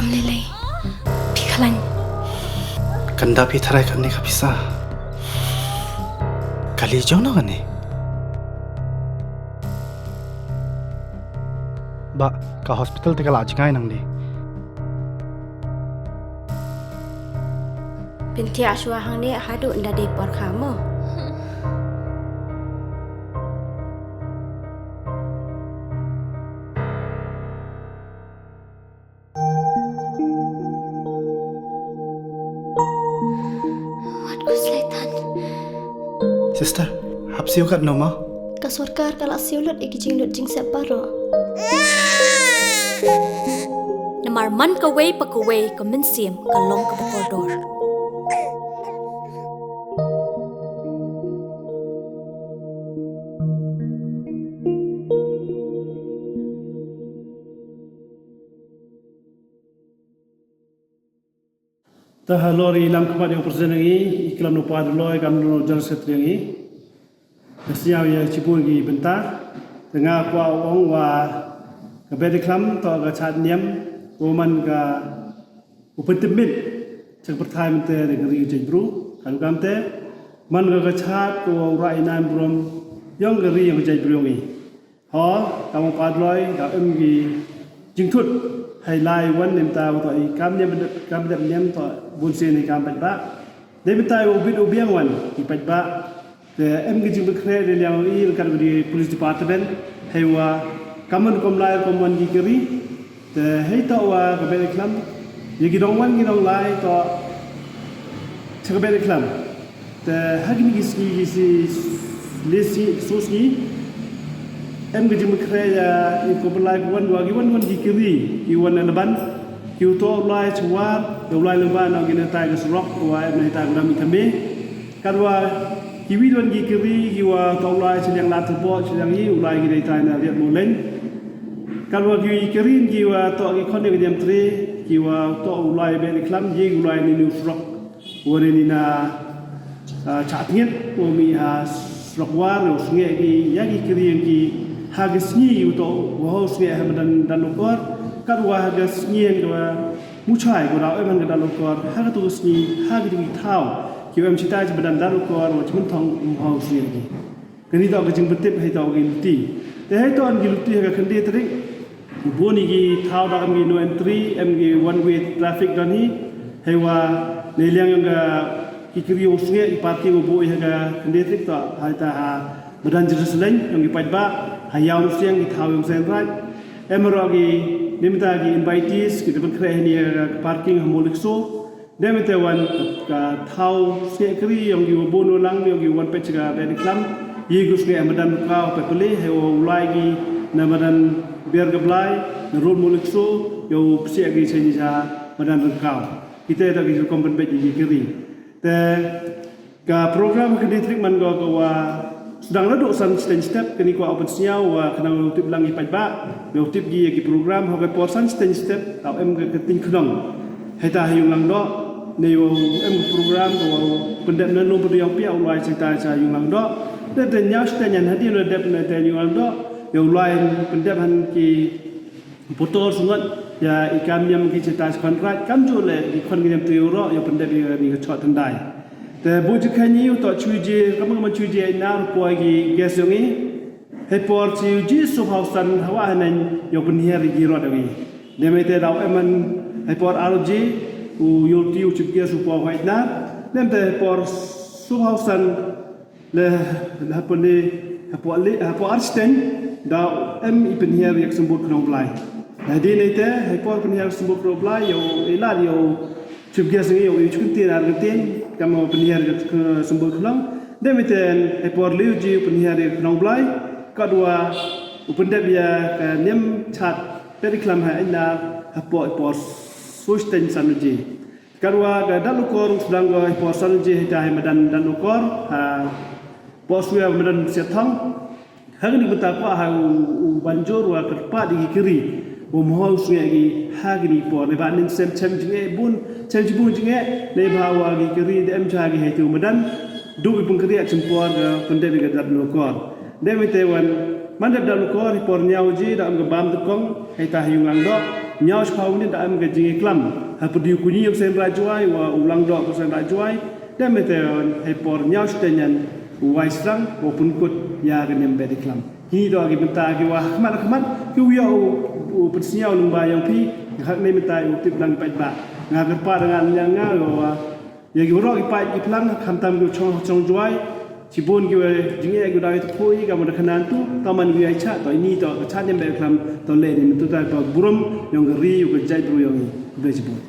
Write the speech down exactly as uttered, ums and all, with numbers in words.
Lele, phi khlañ. Kanda phi tharai kane ka pisa. Kali jong no kane. Ba, ka hospital te ka la jngai nang di. Pynthia shwa hangne haduh nda dei por kha mo. Wat ku slaitan. Sister, hap siew kat no ma? Ka sorkar ka la siew lut i ki jinglut jingsep baroh. Namar man kawei pa kawei ka mynsiem ka long kaba kordor. Te halor i lam khmat yong president yong i, i klam no pa Daloi, kam no general secretary yong i. Te sñiaw ya chibun ki bynta. Te nga kwah ong wa ka Betty Khlam toh ka chad niam, u man ka u pyntip mit cha ka pyrthai mynta da ka ri ka jaitbru. Ka rukom te man ka ka chad ko u rai i nam burom yong ka ri yong ka jaitbru yong i. Ho, kam u pa Daloi, da em ki jingthut hei lai wan neimta u toh i kam niam, kam dep niam toh bun sien i kam paidbah. Neimta u bit u biang wan i paidbah. Te em ki jingpynkhreh da liang i ryngkat wa di police department. Hei wa kam wan kam lai kam wan ki kari. Te hei toh wa ka Betty Khlam, ya ki dong wan ki dong lai toh cha ka Betty Khlam. Te ha kini ki sngi ki si le sngi, so sngi, em ka jingpynkhreh ya i ko belai ki wan wa ki wan wan ki kari, ki wan na Laban, ki u toh u lai cha War, u lai Laban, ki na tai ka surok wa em na tai ka dam i kame. Katwa ki wi wan ki kari, ki wa toh u lai cha liang Ladthadlaboh, cha liang i u lai ki dei tai na Riat Mawleng. Katwa ki kari ki wa toh ki khon ya ka Niamtre, ki wa toh u lai Betty Khlam, ye u lai ni ni u surok. Wa ni ni na, ah, Chah Tngit, wa mi ha surok War, u sngeh ki, ya ki kari ki ha ka sngi u toh, wa u sngeh ha madan Dallukor, katwa ha ka sngi wa Muchai, ko daw em han ka Dallukor, ha ka tu ka sngi, ha ka tu ki thaw, ki em chitai chi madan Dallukor, wa chi Mynthong, um hau sien ki. Kani toh ka jingpyntip, hei toh ki luti. Te hei toh ki luti ha ka khyndai tarik. Bun i ki thaw da em ki no entry, em ki one way traffic don hi. Hei wa, nei liang yong ka ki kari u sngeh, i parking u bun i ha ka khyndai tarik toh, hei ta ha madan Jerusalem, yong ki paidbah, ha yaw siang ki thaw yong Seiñ Raij. Em ro ki, neimta ki invitees, ki te pynkhreh ni ka parking ha Mawlikso. Neimta wan ka thaw sngeh kari, yong ki wa bun u lang, yong ki wan pech ka Betty Khlam. Ye ku sngeh madan ka pa pele, hei wa u lai ki na madan Ber ka Blai, na road Mawlikso, yow psiah ki cha ni cha madan Ryngkaw. Kita da ki rukom pynbeit ki kari. Te ka program ka district man ko ka wa sdang la duk san chiteng step, kani ko open sñiaw wa khnang u tip lang i paidbah, u tip ki ki program ha ka por san chiteng step, tau em ka ka ting khnong. Hei ta ha Yung Langdoh, ne u em ka program ko wa pyndep na num pyndiang pia u lai chita cha Yung Langdoh. Te te ñiaw chiteng ñan hadi na dep na te Yung Langdoh, u lai pyndep han ki Putor sungat, ya i kam niam ki chita Seiñ Raij, kam ju le i khon ki niam tu ro, ya pyndep ya ni ka chot tendai. Te bu ji khan ni u toh chu ji, kam kam chu ji na ru poi ki guest yong i. Hei por chi ji su hau san hawa hanan ya pynhiar ki rot yong i. Dem te daw em man hei por ar ji, u yow ti u chief guest u poi hoi na. Dem te hei por su hau san le, le hapoh le, hapoh le, hapoh ar chiteng, daw em i pynhiar ya ka symbol Khnong Blai. Hei di nei te, hei por pynhiar symbol Khnong Blai, yow i lad yow chief guest ngi yow i chukun tin ar tin, kam pynhiar ya ka symbol Khnong. Dem i te, hei por liu ji pynhiar ya Khnong Blai, katwa u pyndep ya ka niam chad Betty Khlam ha ina hapoh i por su chiteng san ji. Katwa ka Dallukor u sdang ko hei por san ji hei ta hei madan Dallukor, ha, por suya madan Siathong. Ha kani bynta ko ha u, u banjur wa kyrpad ki kari. Wa mo u sngeh ki ha kani por. Nei ba nin sem chem jingeh bun, chem jibun jingeh. Nei ba wa ki kari de em cha ki hei tu madan. Duk i pengkari a chim por ka pyndep ka Dallukor. Dem i te wan, man dep Dallukor, hei por ñiaw ji, da em ka bam tekong, hei ta hei Yung Langdoh. Ñiaw chiphaw minit da em ka jingklam hapyrdi u kñi yong u Seiñ Raij Jowai wa u langdoh ka u Seiñ Raij Jowai. Da em itæ hei por ñiaw chitæ ñian u wai sdang wow pynkut ya ka niam Behdieñkhlam. Kini toh ki bynta kiwa hakhmat hakhmat kiwa yoh u pynsñiaw lyngba yong phi. Nga khatnei mynta u tip lang ki paidbah, nga kyrpaad da nga liang nga wa ya kiwaroh ki paid ki phlang, khamtam kiwa chong ha chnong Jowai, chiboon kiwa jingeh kiwa daw i tkhooh i kamwa da khana yntu, toh man kiwa yai chah, toh ini toh ka chah niam Behdieñkhlam, toh leh ini mynta toh pa burom yong ka ri wa ka jaitbru yong i. Khublei chiboon.